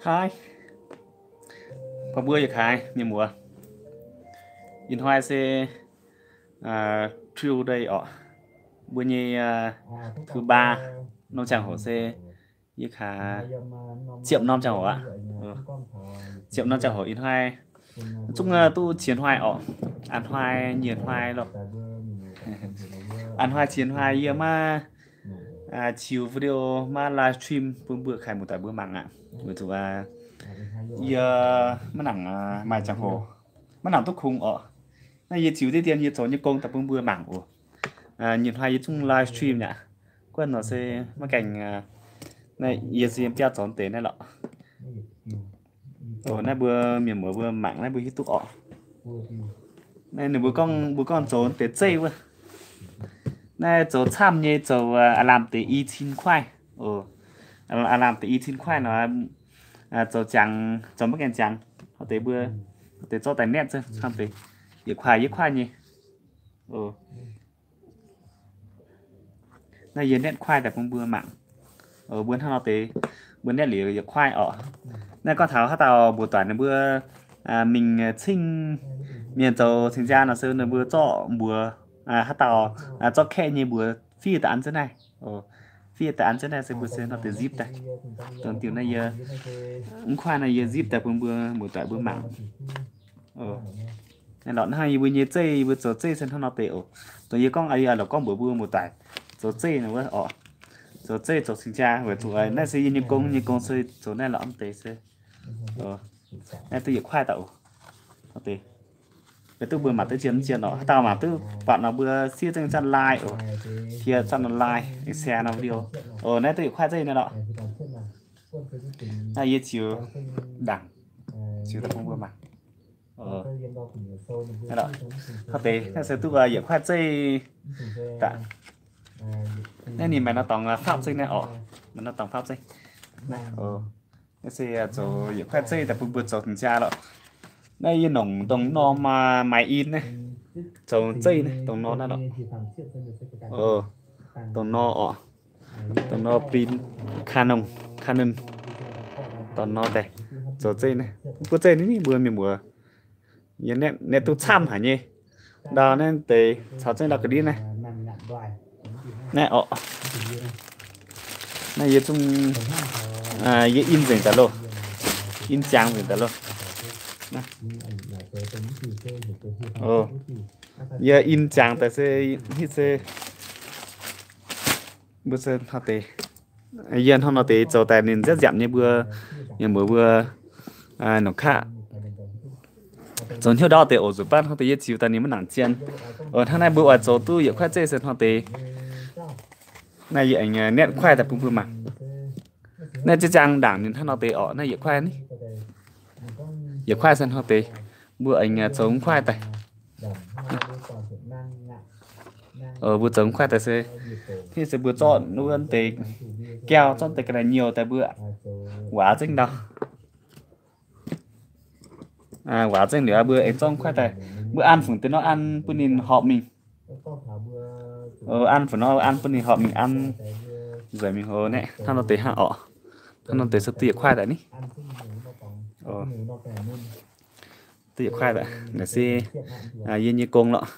Kaaix, mbuo yietc kaaix mienh muoz, ih hnoi se Tuesday orqc, mbuo nyei thứ ba norm ziangh hoc se yie kaaix ziepc norm ziangh hoc aqv. Ziepc norm ziangh hoc ih hnoi zungv duqv qiex hnoi orqc. A'hnoi nyiex hnoi loh. A'hnoi qiex hnoi yie maiv ziux video maiv livestream bun mbuo kaaix muoz-doic mbuo mangc aqv. Weic zuqc yie maiv nangc maaih ziangh hoc, maiv nangc duqv kungx orqc. Naaiv yie ziux diqv dien yie zoux nyei gong daaih bun mbuo mangc oc. Nyiex hnoi yie zungv livestream aqv. Guanh nor se maiv gaengh, yie se yiem biauv zoux deix naaiv lorqc. Naaiv mbuo mienh muoz mbuo mangc naaiv mbuo hiuv duqv orqc. Naaiv ninh mbuo gorngv, mbuo gorngv zoux deix zeiv wuov. Naaiv zoux camv nyei zoux aav lamh deix i cin kuaaiv. Aav lamh deix i cin kuaaiv nor, zoux ziangx, zoux maiv gaengh ziangx. Hnangv deix mbuo, hnangv deix zorqv daaih netv se hnangv deix, yietc kuaaiv yietc kuaaiv nyei. Naaiv yie netv kuaaiv daaih bun mbuo mangc. Mbuo hnangv nor deix, mbuo netv liuz yietc kuaaiv orqc. Naaiv gorngv taux haaix dauh mbuox doic ninh mbuo mingh cing mienh zoux cing-jaa nor se ninh mbuo zorqv mbuox haaix dauh, zorqv kaeqv nyei mbuox fiev daaih an zunv naaiv. Fiev daaih an zunv naaiv se mbuo se hnangv deix zipv daaih. Dongh diuh naaiv yie mv kuaaiv naaiv yie zipv daaih bun mbuo mbuox doic mbuo mangc. Naaiv lorqc hnangv yie mbuo nyei zeiv, yie mbuo zoux zeiv se hnangv nor deix oc. Dongh yie gorngv, yie lorqc gorngv mbuox mbuo mbuox doic zoux zeiv nor wuov orqc. Zoux zeiv zoux cing-jaa weic zuqc naaiv se yie nyei gong, nyei gong se zoux naaiv lorqc mv deix se. Naaiv duqv yietc kuaaiv daaih oc. Naaiv duqv mbuo mangc duqv zien zien orqc. Haaix dauh mangc duqv buatc nor mbuo siev zengv zatv like oc. Tiec zatv nor like, share nor video. Oc, naaiv duqv yietc kuaaiv zeiv naaiv lorqc. Naaiv yie ziux ndaangc, ziux daaih bun mbuo mangc. Hnangv deix naaiv se duqv yietc kuaaiv zeiv daaih. Naaiv ninh maaih norm dorngx fapv zengv naaiv orqc. Maaih norm dorngx fapv zengv. Naaiv se zoux yietc kuaaiv zeiv daaih bun mbuo zoux cing-jaa lorqc. Naaiv yie nongc dongh norm maix in naaiv, zoux zeiv naaiv dongh norm naaiv lorqc. Dongh norm orqc. Dongh norm bin, ka nongh, ka ninh. Dongh norm daaih zoux zeiv naaiv, buov zeiv naaiv mbuo mienh muoz. Yie naaiv duqv camv haic nyei. Ndau naaiv deix caux zengv ndau ga'ndiev naaiv. Naaiv orqc. Naaiv yie zungv, yie in nzengc daaih loh. In ziangx nzengc daaih loh. Yie in ziangx daaih se hitv se mbuo se hnangv deix. Yie hnangv nor deix zoux daaih ninh nziaamv nziaamc nyei mbuo, mienh muoz mbuo nongc qaqv zoux hnyouv ndau deix oc. Nzuqc baav hnangv deix yie ziux daaih ninh maiv nangc zien. Hnangv naaiv mbuo oix zoux duqv yietc kuaaiv zeiv se hnangv deix. Naaiv yie aengx netv kuaaiv daaih bun mbuo mangc. Naaiv ziex ziangx ndaangc ninh hnangv nor deix orqc. Naaiv yietc kuaaiv ni, yietc kuaaiv se hnangv deix. Mbuo aengx zoux mv kuaaiv daaih. Mbuo zoux mv kuaaiv daaih se, hitv se mbuo zorqv wuov deix gaauv, zorqv deix ga'naaiv nyouh daaih mbuo waac zengv ndau. Waac zengv liuz mbuo aengx zorqv mv kuaaiv daaih. Mbuo an fungc deix nor an bun ninh horpc mingh. An fungc nor an bun ninh horpc mingh an nzueic mingh oc. Naaiv hnangv nor deix hnangv orqc. Hnangv nor deix se duqv yietc kuaaiv daaih ni. Duqv yietc kuaaiv daaih naaic se yie nyei gong lorqc.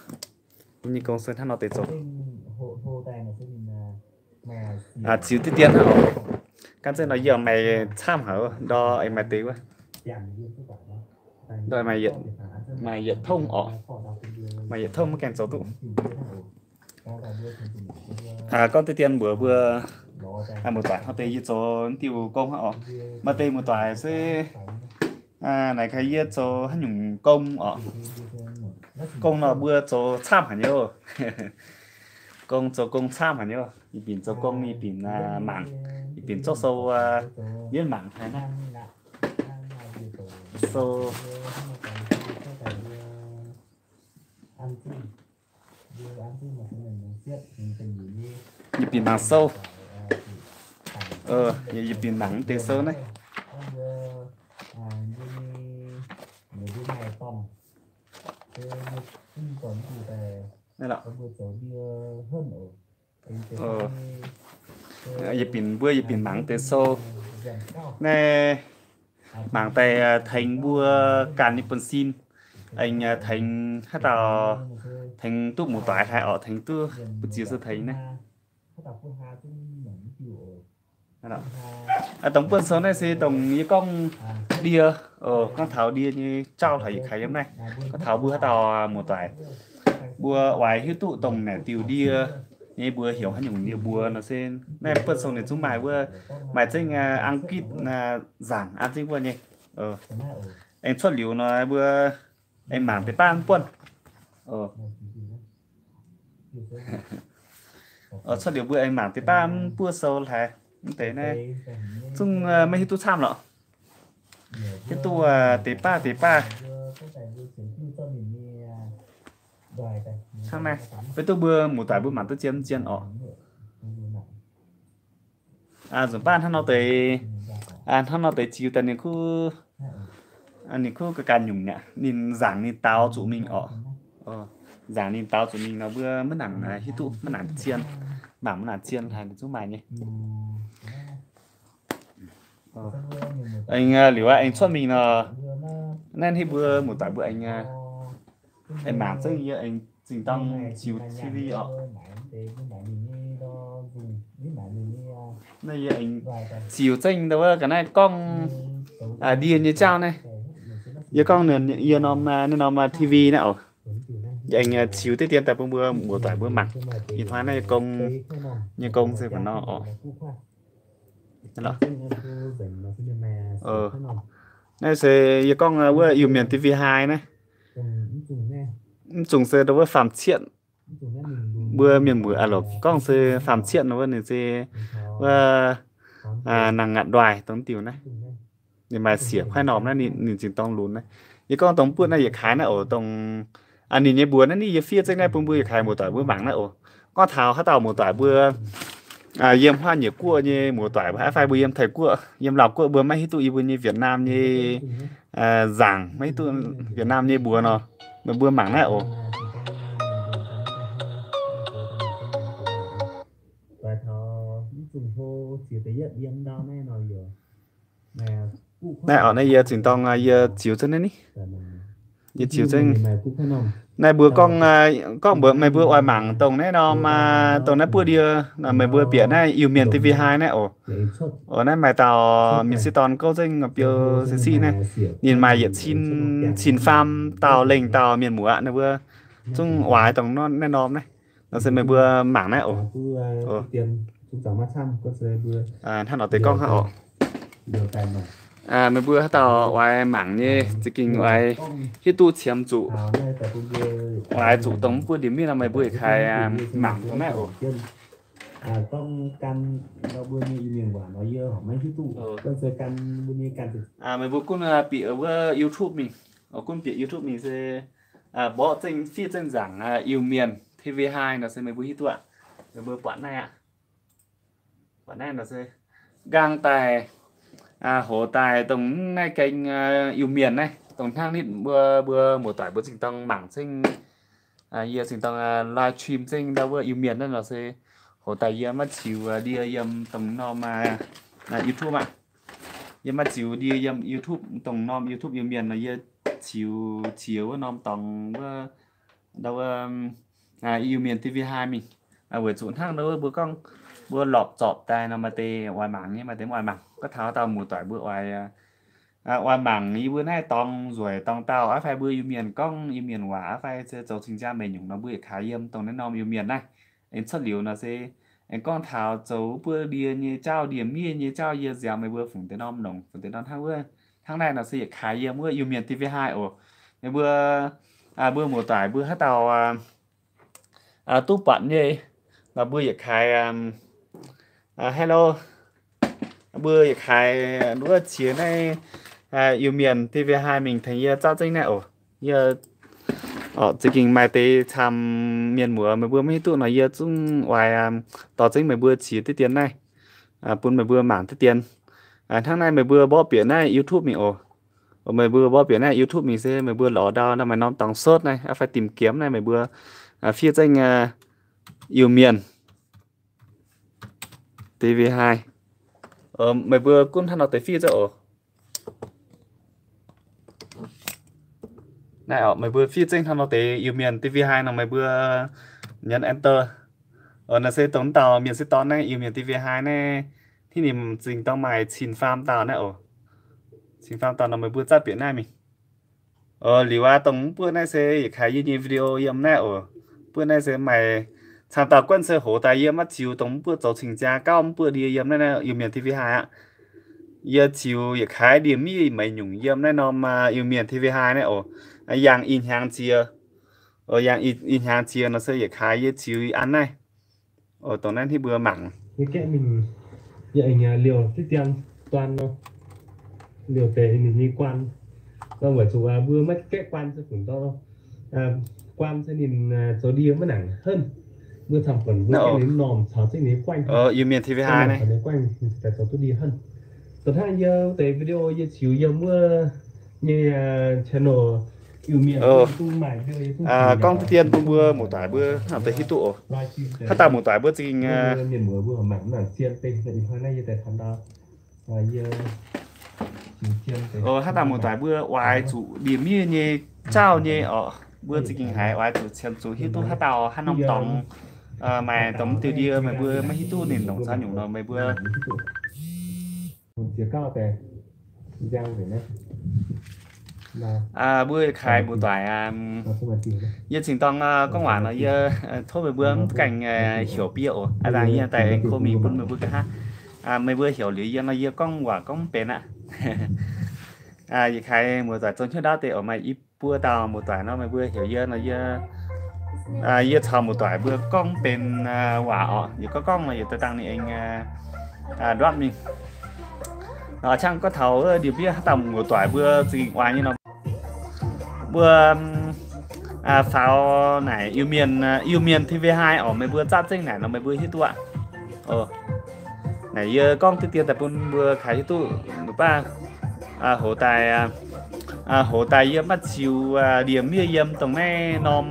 Yie nyei gong se hnangv nor deix zoux. Ziux diqv dien hnangv orqc. Gan zengv nor yie maaih camv haic, ndau aengx maaih deix wuov. Ndau maaih yietc tongv orqc. Maaih yietc tongv maiv gaengh zoux duqv. Gorngv diqv dien mbuox mbuo muoz-doic hnangv deix yie zoux diuh gong hnangv orqc. Maaih deix muoz-doic se naaic kaaix yie zoux haaix nyungc gong orqc. Gong nor mbuo zoux camv haic nyei oc. Gong zoux gong camv haic nyei oc. Yie binc zoux gong, yie binc mangc, yie binc zorqv sou, yietv mangc haic naaiv. Sou Yie binc mangc sou. Yie binc mangc deix sou naaiv. Naaiv lorqc. Yie binc mbuo, yie binc mangc deix sou naaiv. mangc daaih tengx mbuo ganh nyei buonv-sin, aengx tengx haaix dauh, tengx duqv muoz-doic haic orqc, tengx duqv mbu'ziex se tengx naaiv. Dongh buonv-sou naaiv se dongh yie gorngv ndie, gorngv taux ndie nyei jauv hlaax yietc kaaix yiem naaiv. Gorngv taux mbuo haaix dauh muoz-doic, mbuo oix hiuv duqv dongh naaic diuh ndie nyei mbuox heuc haaix nyungc ndie mbuox nor se naaiv buonv-sou ninh zungv maaih wuov, maaih zengv Ang-gitv nzaangc an zengv wuov nyei. Aengx cuotv liuz nor mbuo aengx mangc deix baav buonv. Cuotv liuz mbuo aengx mangc deix baav mv buov sou hlaax mv deix naaiv zungv maiv hiuv duqv camv lorqc. Hiuv duqv deix baav deix baav. Hnangv naaiv, maiv duqv mbuo muoz-doic mbuo mangc duqv zien mv zien orqc. Nzunc baav hnangv nor deix, hnangv nor deix ziux daaih ninh kuv, ninh kuv ga'ganh nyungc mi'aqv. Ninh nzaangc ninh daux zuqc mingh orqc. Nzaangc ninh daux zuqc mingh nor mbuo maiv nangc hiuv duqv, maiv nangc zien, mangc maiv nangc zien haic, ninh zungv maaih nyei. Aengx liuz aqv, aengx cuotv mingh nor, naaiv hnangv mbuo muoz-doic mbuo aengx, aengx mangc zengv yie aengx zinh dorng ziux T V orqc. Naaiv yie aengx ziux zengv ndau wuov ga'naaiv gorngv ndie nyei jauv naaiv. Yie gorngv yie norm, naaiv norm T V naaiv oc. Yie aengx ziux diqv dien daaih bun mbuo muoz-doic mbuo mangc. Ih hnoi naaiv yie gong, yie gong se mv nor oc. Naaiv se yie gorngv wuov Iu-Mienh T V hai naaiv. Mv zungh se ndau wuov faam cietv. Mbuo mienh muoz aqv lorqc, gorngv se faam cietv nor wuov ninh se wuov naang ngaatc ndoih dongh diuh naaiv. Ninh maaih siec kuaaiv norm naaiv, ninh zinh dorng lunx naaiv. Yie gorngv dongh buoqv naaiv yietc kaaix naaiv oc, dongh ninh nyei mbuox naaiv, ninh yie fiev zengv naaiv bun mbuo yietc kaaix muoz-doic mbuo mangc naaiv oc. Gorngv taux haaix dauh muoz-doic mbuo yiem haaix nyungc guoqv nyei muoz-doic mbuo, fai mbuo yiem Taiv-Guoqv, yiem Laauv-Guoqv, mbuo maiv hiuv duqv yie mbuo nyei Vietnam nyei nzaangc, maiv hiuv duqv Vietnam nyei mbuox nor, meih mbuo mangc naaiv oc. Naaiv oc, naaiv yie zinh dorng yie ziux zengv naaiv ni. Yie ziux zengv. Naaiv mbuo gorngv, gorngv mbuox meih mbuo oix mangc dongh naaiv norm, dongh naaiv buov ndie, meih mbuo bieqc naaiv Iu-Mienh T V hai naaiv oc. Oc, naaiv maaih dauh mienh sieqv dorn gouv zengv biou se siqv naaiv. Ninh maaih yietc cin, cin faam dauh lengh dauh mienh muoz aqv, ninh mbuo zungv oix dongh naaiv norm naaiv. Nor se meih mbuo mangc naaiv oc. Hnangv nor deix gorngv hnangv oc. Meih mbuo haaix dauh oix mangc nyei, za'gengh oix hiuv duqv qiemx zuqc, oix zuqc dongh mv buov ndie-miev nor, meih mbuo yietc kaaix mangc dongh naaiv oc. Meih mbuo gunv bieqc wuov YouTube mingh, gunv bieqc YouTube mingh se mborqv zengv fiev zengv nzaangc Iu-Mienh T V hai nor se meih mbuo hiuv duqv aqv. Meih mbuo buatc naaiv aqv. Buatc naaiv nor se nqaang daaih, hoz daaih dongh naaiv gaeng Iu-Mienh naaiv, dongh hnangv nitv mbuo, mbuo muoz-doic mbuo zinh dorng mangc zengv, yie zinh dorng live stream zengv ndau wuov Iu-Mienh naaiv nor se hoz daaih yie maiv ziux ndie yiem dongh norm YouTube aqv. Yie maiv ziux ndie yiem YouTube, dongh norm YouTube Iu-Mienh nor yie ziux ziex wuov norm dorngx wuov ndau wuov Iu-Mienh T V hai mingh. Weic zuqc hnangv ndau wuov mbuo gorngv mbuo lorpc zorpc daaih nor maaih deix oix mangc nyei, maaih deix mv oix mangc. Gorngv taux dauh muoz-doic mbuo oix, oix mangc yie mbuo naaiv dorngx nzueic dorngx daauh aqv fai mbuo Iu-Mienh gorngv Iu-Mienh waac aqv fai se zoux cing-jaa mengh nyungc nor mbuo yietc kaaix yiem dongh naaiv norm Iu-Mienh naaiv. Aengx cuotv liuz nor se aengx gorngv taux zoux buov ndie nyei jauv, ndie-miev nyei jauv, yie nziaaux meih mbuo fungc deix norm longc, fungc deix norm hnangv wuov. Hnangv naaiv nor se yietc kaaix yiem wuov Iu-Mienh T V hai oc. Meih mbuo, mbuo muoz-doic mbuo haaix dauh duqv buatc nyei nor mbuo yietc kaaix, hello, mbuo yietc kaaix wuov qiex naaiv Iu-Mienh T V hai mingh tengx yie zaauv zengv naaiv oc. Yie za'gengh maaih deix camv mienh muoz meih mbuo maiv hiuv duqv nor yie zungv oix dorh zengv meih mbuo qiex diqv dien naaiv bun meih mbuo mangc diqv dien. Hnangv naaiv meih mbuo mborqv bieqc naaiv YouTube mingh oc. Meih mbuo mborqv bieqc naaiv YouTube mingh se meih mbuo lorz ndau naaiv maaih norm dorngx sotv naaiv, aqv fai tìm kiếm naaiv meih mbuo fiev zengv Iu-Mienh T V hai. Meih mbuo gunv hnangv nor deix fiev zengv oc. Meih mbuo fiev zengv hnangv nor deix Iu-Mienh D V hai nor meih mbuo nhấn enter. Naaiv se dongh dauh mienh sieqv dorn naaiv Iu-Mienh D V hai naaiv, hnangv ninh zingh dorng maaih cin-faam dauh naaiv oc. Cin-faam dauh nor meih mbuo zatv bieqc naaiv mingh. Liuz aqv, dongh mv buoqv naaiv se yietc kaaix yie nyei video yiem naaiv oc. Buoqv naaiv se maaih caangh dauh guanh se hoz daaih yie maiv ziux dongh mv buoqv zoux cing-jaa gauv mv buoqv ndie yiem naaiv Iu-Mienh D V hai aqv. Yie ziux yietc kaaix ndie-miev meix nyungc yiem naaiv norm Iu-Mienh D V hai naaiv oc. Yangh ih hnyangx jiex, yangh ih hnyangx jiex nor se yietc kaaix yie ziux an naaiv. Dongh naaiv hnangv mbuo mangc. Liouh zitv dien duan nor, liouh deix ninh nyei guan. Weic zuqc mbuo maiv gaeqv guan se funx ndau, guan se ninh zoux ndie maiv nangc henv. Mbuo camv-buonc mbuo gaeqv ninh normh caux zengv ninh guaengv, Iu-Mienh T V hai naaiv, ninh daaih zoux duqv ndie henv. Dongh hnangv yie deix video yie ziux yiem wuov nyei channel Iu-Mienh, gorngv deix dien bun mbuo muoz-doic mbuo hnangv deix hiuv duqv oc. Haaix dauh muoz-doic mbuo zingh, haaix dauh muoz-doic mbuo oix zuqc ndie-miev nyei, jauv nyei oc, mbuo zingh haiz oix zuqc qiemx zuqc hiuv duqv haaix dauh haaix norm dorngx, maaih dongh mv diuh ndie meih mbuo maiv hiuv duqv ninh ndongc zaax nyungc nor meih mbuo mbuo kaaix muoz-doic, yie zingh dorng gorngv waac nor yie tov meih mbuo mv gaengh heuc bieqc oc. Aav dangh yie daaih aengx kov mingh bun meih mbuo ga'hnangv. Meih mbuo heuc liuz yie nor yie gorngv waac gorngv mv benx aqv. Yie kaaix muoz-doic zoux hnyouv ndaauv deix oc, maaih i buo dauh muoz-doic nor meih mbuo heuc yie nor yie, yie caux muoz-doic mbuo gorngv mv benx waac oc. Yie gorngv gorngv nor yie daaih dangh ninh aengx nduov mingh. Nor qangv gorngv taux ndie-miev haaix dauh muoz-doic mbuo zingh oix nyei nor, mbuo faaux naaic Iu-Mienh, Iu-Mienh T V hai oc, meih mbuo zatv zengv naaic nor meih mbuo hiuv duqv aqv. Naaic yie gorngv deix dien daaih bun mbuo kaaix hiuv duqv, mv baac hoz daaih, hoz daaih yie maiv ziux ndie-miev yiem dongh naaiv norm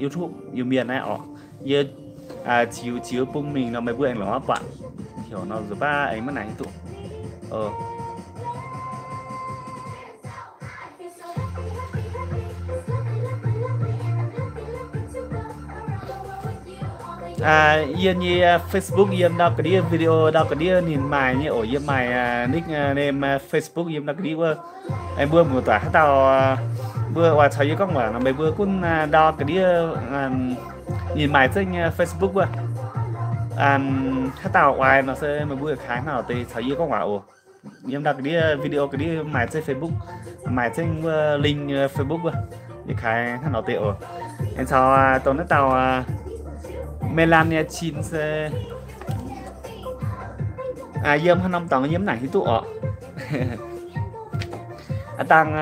YouTube Iu-Mienh naaiv oc. Yie ziux ziux bun mingh nor meih mbuo aengx longc maiv buatc. Heuc nor nzuqc baav aengx maiv naaic hiuv duqv. Yie nyei Facebook yiem ndau ga'ndiev, video ndau ga'ndiev ninh maaih nyei oc. Yie maaih nickname Facebook yiem ndau ga'ndiev wuov. Aengx mbuo muoz-doic haaix dauh mbuo oix caux yie gorngv waac nor meih mbuo gunv ndau ga'ndiev, ninh maaih zengv Facebook wuov. Haaix dauh oix nor se meih mbuo kaaix hnangv naaic deix caux yie gorngv waac oc. Yiem ndau ga'ndiev, video ga'ndiev maaih zengv Facebook, maaih zengv wuov link Facebook wuov. Yie kaaix hnangv naaic deix oc. Aengx caux dongh naaiv dauh Melania Chin se yiem haaix norm dorngx yie mv nangc hiuv duqv oc. Aa dangh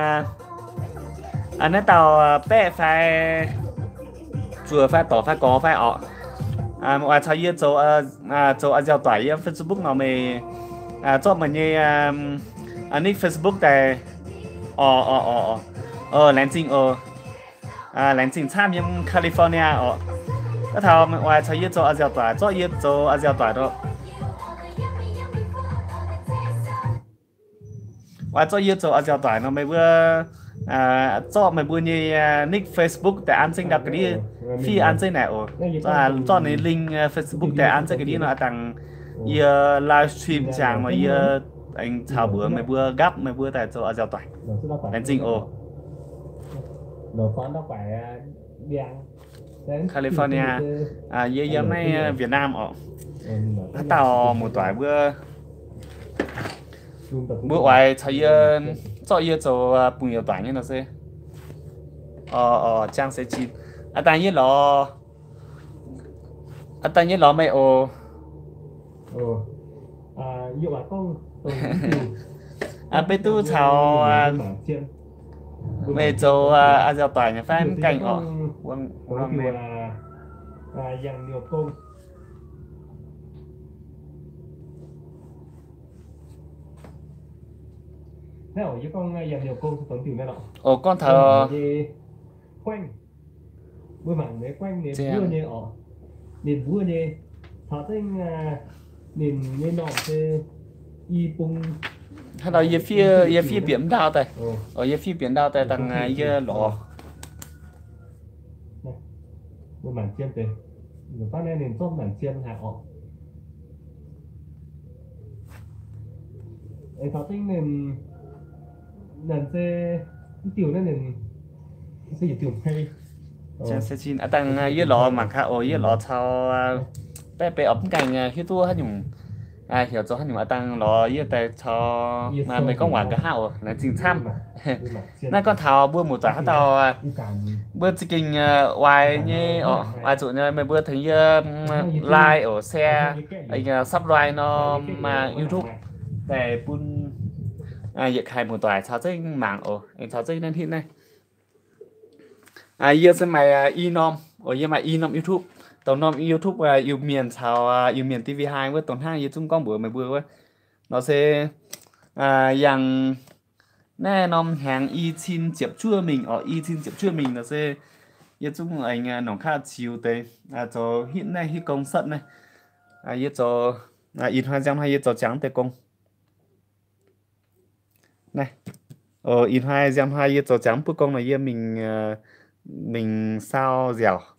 naaiv dauh baeqv fai zuoqc fai dorc fai gorx fai oc, oix caux yie zoux, zoux a'nziaauc doic yiem Facebook nor meih zorqv meih nyei nick Facebook daaih. Oc, oc, oc, laengz zingh oc. Laengz zingh camv yiem California oc. Daaih taux meih oix caux yie zoux a'nziaauc doic, zorqv yie zoux a'nziaauc doic nor. Oix zorqv yie zoux a'nziaauc doic nor meih mbuo zorqv meih mbuo nyei nick Facebook daaih an zengv ndau ga'ndiev, fiev an zengv naaic oc. Zorqv ninh link Facebook daaih an zengv ga'ndiev nor, aa dangh yie live stream ziangx nor yie aengx caux mbuox meih mbuo nqapv meih mbuo daaih zoux a'nziaauc doic. Laengz zingh oc. California, yie yiem naaiv Việt Nam oc. Haaix dauh muoz-doic mbuo, mbuo oix caux yie, zorqv yie zoux bungx youz doic nyei nor se, oc, ziangh seix zinh, aa dangh yie lorz, aa dangh yie lorz meih oc. Beiv duqv caux meih zoux a'nziaauc doic nyei fai mv gaengh oc. Oc, gorngv taux hnangv nor yie fiev, yie fiev bieqc ndau daaih. Oc, yie fiev bieqc ndau daaih dangh yie lorz. Mangc zien deix, nzunc baav naaiv ninh zorqv mangc zien haic orqc. Aengx taux zengv ninh, ninh se, mv diuh naaiv ninh se yietc diuh hei. Aa dangh yie lorz mangc gaax oc, yie lorz caux baeqv beiv orqc, mv gaengh hiuv duqv haaix nyungc, heuc zoux haaix nyungc aa dangh lorz yie daaih caux meih gorngv waac nqa'haav oc, laengz zingh camv. Naaiv gorngv taux mbuo muoz-doic haaix dauh, mbuo za'gengh oix nyei oc, oix zuqc nyei meih mbuo tengx yie like oc, share, subscribe norm YouTube daaih bun yietc kaaix muoz-doic caux zengv mangc oc, aengx caux zengv naaiv hitv naaiv. Yie se maaih i norm oc, yie maaih i norm YouTube. Dongh norm YouTube Iu-Mienh caux Iu-Mienh TV hai wuov dongh hnangv yie zungv gorngv mbuox meih mbuo wuov nor se yangh naaiv norm hnyangx i cin ziepc juov mingh oc, i cin ziepc juov mingh nor se yie zungv aengx nongc kaav ziux deix zoux hitv naaiv hitv gong setv naaiv. Yie zoux ih hnoi nziang hnoi yie zoux ziangx deix gong naaiv. Ih hnoi nziang hnoi yie zoux ziangx mv buov gong nor yie mingh, mingh saau nziaauc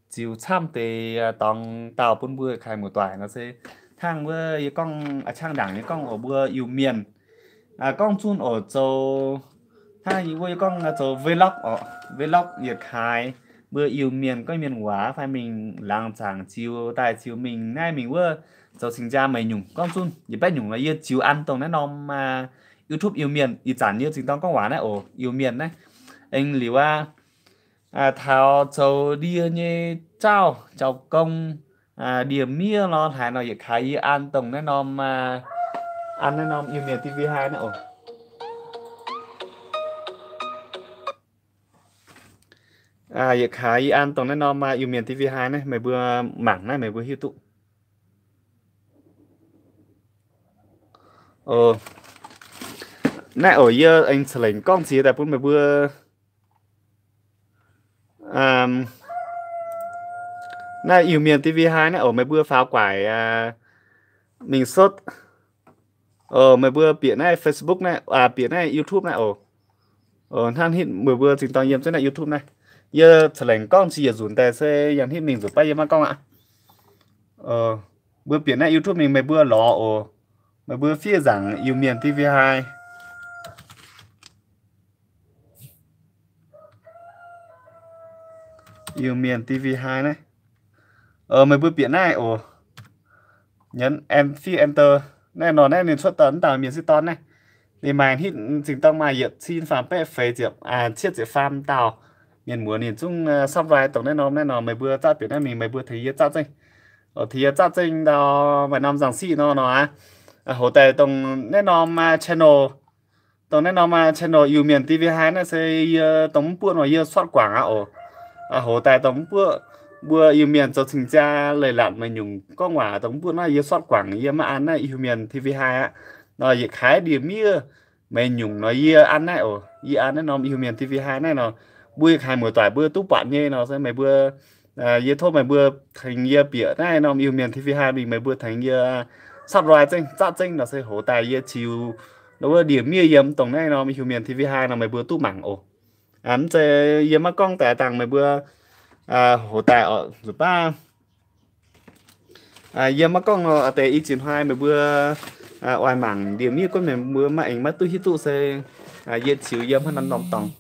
ziux camv deix dorngx dauh bun mbuo kaaix muoz-doic nor se hnangv wuov yie gorngv a'ciangv ndaangc yie gorngv oc, mbuo Iu-Mienh gorngv zunh oc zoux hnangv wuov yie gorngv zoux vlog oc, vlog yietc kaaix mbuo Iu-Mienh gorngv mienh waac fai mingh laangz zaangc ziux daaih ziux mingh naaiv mingh wuov zoux cing-jaa meih nyungc gorngv zunh yietc baeqv nyungc nor yie ziux an dongh naaiv norm YouTube Iu-Mienh. Ih zanc yie zingh dorng gorngv waac naaiv oc, Iu-Mienh naaiv. Aengx liuz aqv, taux zoux ndie nyei jauv, jauv gong, ndie-miev lorh haaix nor yietc kaaix yie an dongh naaiv norm, an naaiv norm Iu-Mienh TV hai naaiv oc. Yietc kaaix yie an dongh naaiv norm Iu-Mienh TV hai naaiv, meih mbuo mangc naaiv meih mbuo hiuv duqv. Naaiv oc, yie aengx ca'lengc gorngv ziex daaih bun meih mbuo. Naaiv Iu-Mienh TV hai naaiv oc, meih mbuo faaux guaaic mingh sotv. Meih mbuo bieqc naaiv Facebook naaiv, bieqc naaiv YouTube naaiv oc. Hnangv hitv meih mbuo zingh dorng yiem zunv naaiv YouTube naaiv. Yie ca'lengc gorngv ziex yietc nzunc daaih se yangh hitv mingh nzunc baav yie maiv gorngv aqv. Mbuo bieqc naaiv YouTube mingh meih mbuo lorz oc. Meih mbuo fiev nzaangc Iu-Mienh TV hai. Iu-Mienh TV hai naaiv. Meih mbuo bieqc naaiv oc. Nhấn en-, fiev enter. Naaiv nor naaiv ninh cuotv daaih mv dauh mienh sieqv dorn naaiv. Ninh maaih hitv zingh dorng maaih yietc cin faam baeqv feix ziepc, cietv ziepc faam dauh mienh muoz ninh zungv subscribe dongh naaiv norm. Naaiv nor meih mbuo zatv bieqc naaiv mingh meih mbuo tengx yie zatv zengv. Tengx yie zatv zengv ndau maaih norm nzangc siqv nor nor aqv. Hoz daaih dongh naaiv norm channel, dongh naaiv norm channel Iu-Mienh TV hai naaiv se yie dongh mv buoqv nor yie sortv guangc aqv oc. Hoz daaih dongh mv buoqv mbuo Iu-Mienh zoux cing-jaa leiz-latc meih nyungc gorngv waac dongh mv buoqv naaiv yie sortv guangc, yie maiv an naaiv Iu-Mienh TV hai aqv. Nor yietc kaaix ndie-miev meih nyungc nor yie an naaiv oc. Yie an naaiv norm Iu-Mienh TV hai naaiv nor, mbuo yietc kaaix muoz-doic mbuo duqv buatc nyei nor se meih mbuo yie tov meih mbuo tengx yie bieqc naaiv norm Iu-Mienh TV hai mingh meih mbuo tengx yie subscribe zengv, zatv zengv nor se hoz daaih yie ziux wuov ndie-miev yiem dongh naaiv norm Iu-Mienh TV hai nor meih mbuo duqv mangc oc. Mv zeiz yie maiv gorngv daaih dangh meih mbuo hoz daaih oc nzuqc baav. Yie maiv gorngv nor deix i ziex hnoi meih mbuo oix mangc ndie-miev gunv meih mbuo maiv aengx maiv duqv hiuv duqv se yie ziux yiem haaix norm norm dorngx.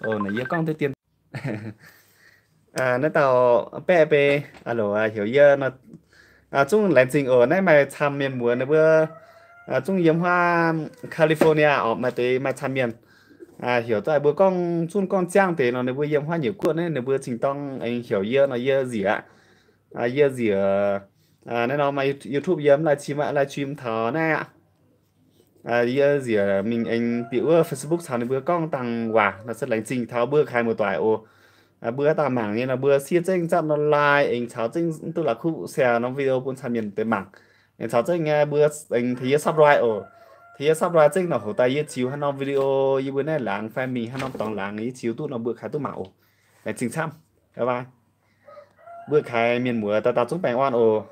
Naaiv yie gorngv deix dien naaiv dauh baeqv bei, alo, heuc yie nor, zungv laengz zingh oc. Naaiv maaih camv mienh muoz ninh mbuo zungv yiem huav California oc, maaih deix maaih camv mienh heuc daaih mbuo gorngv zunv gorngv ziangv deix nor ninh mbuo yiem huav nyeic guoqv naaiv ninh mbuo zingh dorng aengx heuc yie nor yie nziec aqv. Yie nziec naaiv norm YouTube yie mv live stream aqv, live stream taux naaiv aqv. Yie nziec mingh aengx bieqc wuov Facebook caux ninh mbuo gorngv dangh waac nor se laengz zingh taux mbuo kaaix muoz-doic oc. Mbuo haaix dauh mangc nyei nor mbuo siev zengv zatv norm like aengx caux zengv mv duqv la'kuqv share norm video bun camv mienh deix mangc. Aengx caux zengv mbuo aengx tengx yie subscribe oc. Tengx yie subscribe zengv nor hoz daaih yie ziux haaix norm video yie mbuo naaiv laangz fai mingh haaix norm dorngx laangz yie ziux duqv nor mbuo kaaix duqv mangc oc. Laengz zingh camv. Bye bye. Mbuo kaaix mienh muoz dauh dauh zungv baengh orn oc.